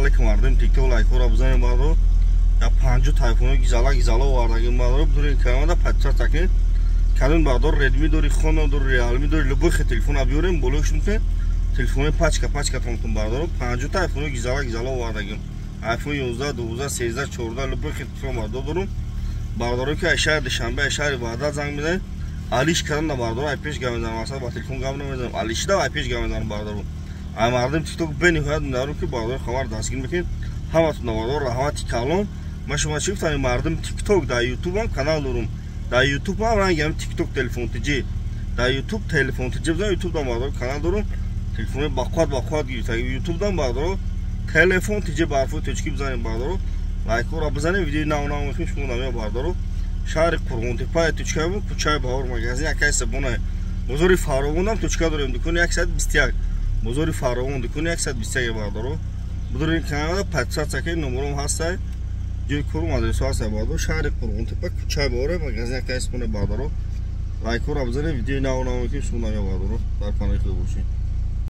Алейкум, мардум ТикТок, лайкҳоро бизанем, бардор. Я 50 тайфоно гизала гизала овардагим, бардор. Бидурин каналда, подписаться кунед. Кадом, бардор, Редми дори, Хона дори, Реалми дори, любой хе телефона биёрем, болош мекунед. Телефони пачка пачка тонтон, бардор. 50 тайфоно гизала гизала овардагим. iPhone 11, 12, 13, 14, любой хе телефон, бардор, дорум. Бардоро, ки ай шаҳри Душанбе, ай шаҳри Ваҳдат занг мезанед, алиш кардан да, бардоро, ай пеш гап мезанам, асал ба телефон гап намезанам, алишда ай пеш гап мезанам, бардоро. Ай мардум ТикТок бениҳоят миннатдорам, ки, бардоро, хабар дастгир мекунед. Ҳаматон, бардоро, раҳмати калон. Ман шумо чӣ гуфтам? Мардум ТикТок, дар Ютубам канал дорум. Дар Ютуб ҳам ранги ҳам ТикТок Телефон ТЖ. Дар Ютуб Телефон ТЖ бизан, Ютуб дам, бардоро, канал дорум. Телефони бақувват бақувват гирифта. Ютуб дам, бардоро, Телефон ТЖ барфои точки бизанем, бардоро. Лайкҳоро бизанем, видеои нав нав мехоҳем шумо намея, бардоро. Шаҳри Қурғонтепа, точка кӯчаи Баҳор, магазин якай сабона. Бозори Фаровонам точка дорем, дукони 121. Бозори Фаровон, дукони 121, бардоро. Бидурин каналда, подписаться кунед, номером ҳастай, ҷои кору адресо ҳастай, бардоро. Шаҳри Қурғонтепа, кӯчаи Баҳор, магазин якай сабона, бардоро. Лайкҳоро бизанем, видеои нав нав мекунем шумо намея, бардоро. Дар паноҳи Худо бошед.